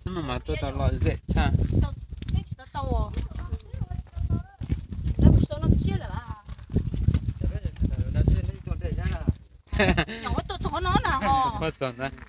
Hnub no mas tuaj tau lom zem tshaj. Ua txog ntawd.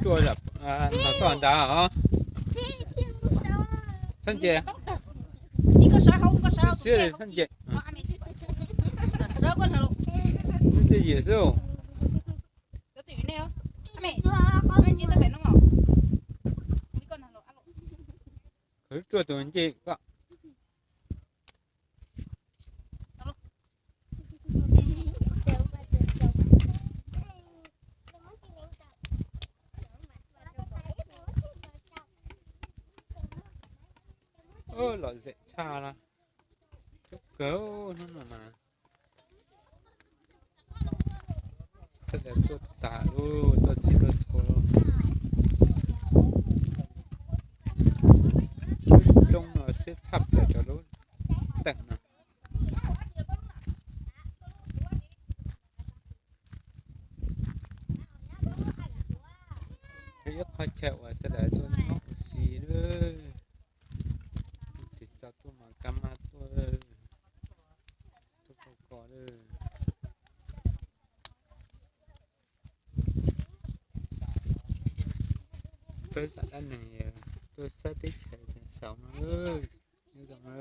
Ruaj, los toj nrad os. Txhob nce. Siab siab, txhob nce. Tej yim xwb. Khwv ruaj tus nce koj. Lom zem tshaj na. Coob kawg hnub no mas. Sawv daws tuaj tas lub, tuaj txhij tuaj txhua lub. Lub roob no siab tshaj plaws rau lub teem no. Yog ib qhov chaw uas sawv daws tuaj noj ua si lawm. Tus tsis tau tuaj mas kab mab tuaj, tuaj kaus kos lawm. Peb zam dab neeg tuaj saib teb chaws xaus no, nyob zoo na.